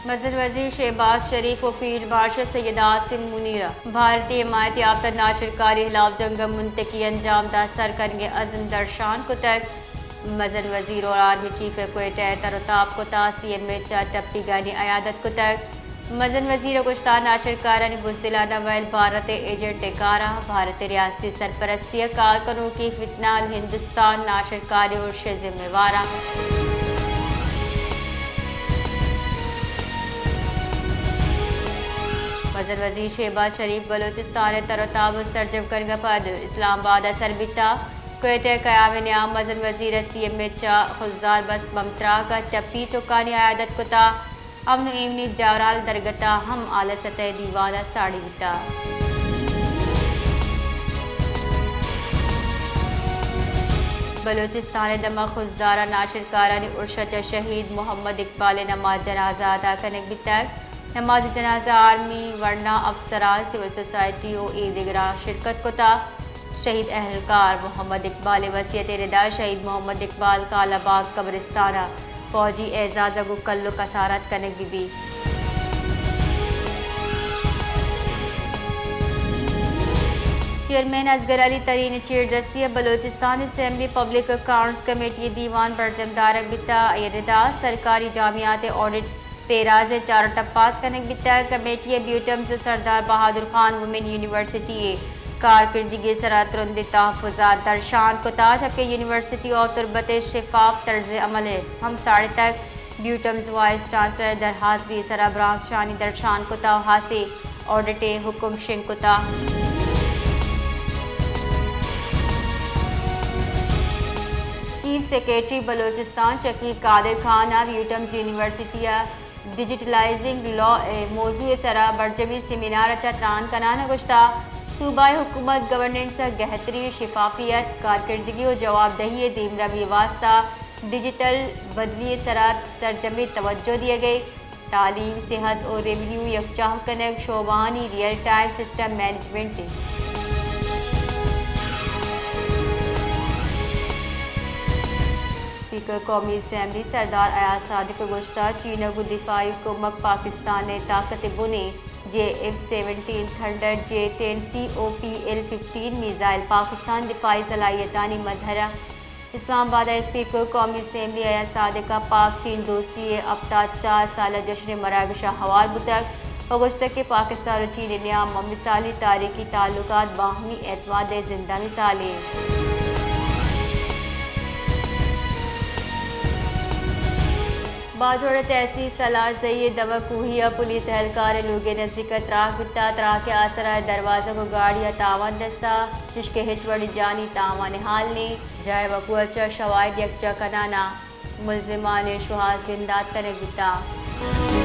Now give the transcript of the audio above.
مزن وزیر شہباز شریف و فیلڈ مارشل سید عاصم منیر ء بھارتی حمایت یافتہ ناشرکاری ہلاف جنگ ء منطقی انجام دات سر کنگ ء عزم درشان کتگ۔ مزن وزیر و آرمی چیف ء کوئٹہ ء تر و تاب کتا، سی ایم ایچ ء ٹپیگانی عیادت کتگ۔ مزن وزیر ء گوشتان ناشرکارانی بزدلانہ ویل بھارت ء ایجنٹ ء کار ء، بھارت ء ریاستی سرپرستی ء کار کنوکیں فتنہ ال ہندوستان ناشرکاری ارش ء ذمہ وار ء۔ مزن وزیر شہباز شریف بلوچستان ء تر و تاب ء سرجم کنگ ء پد اسلام آباد ء سر بیتا۔ کوئٹہ ء قیام ء نیام مزن وزیر ء سی ایم ایچ ء خضدار بس بمتراک ء ٹپی چکانی عیادت کتا۔ امن و ایمنی جارال درگت ء ہم اعلی سطح ء دیوان ء ساڑی بیتا۔ بلوچستان ء دمگ خضدار ء ناشرکارانی ارش ء چہ شہید محمد اقبال ء نماز جنازہ ادا کنگ بیتگ۔ نماز جنازہ آرمی، ورنا افسران، سول سوسائٹی و اے دگراں شرکت کتا۔ شہید اہلکار محمد اقبال ء وصیت ء ردا شہید محمد اقبال کالا باغ قبرستان ء فوجی اعزاز ء گوں کل و کسارت کنگ بہ بیت۔ چیئرمین اصغر علی ترین ء چیردستی ء Balochistan assembly public accounts committee ء دیوان برجم دارگ بیتا۔ اے ردا سرکاری جامعات ء آڈٹ پیراز ء چارٹر پاس کنگ بیتگ۔ کمیٹی ء بیوٹمز ء سردار بہادر خان وومن یونیورسٹی ء کارکردگی ء سرا ترندیں تحفظات درشان کتگ، جبکہ یونیورسٹی آف تربت ء شفاف طرز عمل ء ہم ساڑتگ۔ بیوٹمز وائس چانسلر ء درحاضری ء سرا برانزشانی درشان کتگ ء ہاسیں آڈٹ ء حکم شنگ کتگ۔ چیف سیکرٹری بلوچستان شکیل قادر خان ء بیوٹمز یونیورسٹی ء ڈیجیٹلائزنگ لا ء موضوع ء سرا برجمیں سیمینار ء چہ تران کنان ء گوشتگ، صوبائی حکومت گورننس ء گہتری، شفافیت، کارکردگی و جوابدہی ء دیمروی ء واستہ ڈیجیٹل بدلی ء سرا سرجمیں توجہ دیگ ء، تعلیم، صحت و ریونیو یکجاہ کنگ، شعبہانی ریئل ٹائم سسٹم مینجمنٹ ء۔ اسپیکر قومی اسمبلی سردار ایاز صادق ء گوشتگ، چین ء گوں دفاعی کمک پاکستان ء طاقت ء بن ء، J F seventeen thunder jet and C O P L fifteen missile Pakistan دفاعی صلاحیتانی مظہر ء۔ اسلام آباد ء اسپیکر قومی اسمبلی ایاز صادق ء پاک چین دوستی ء ہپتاد چار سالہ جشن ء مراگش ء ہوار بوتگ و گوشتگ کہ پاکستان و چین ء نیام ء مثالی تاریخی تعلقات باہمی اعتماد ء زندہ مثالے۔ باجوڑ ء تحصیل سلار زئی ء دمگ کوہی ء پولیس اہلکار ء لوگ ء نزیک ء تراک بیتگ۔ تراک ء آسر ء دروازگ و گاڑی ء تاوان رستگ، چشکہ ہچ وڑیں جانی تاوان ء حال نی۔ جاہ ء وقوع ء چہ شواہد یکجاہ کنان ء ملزمان ء شوہاز بندات کنگ بیتگ۔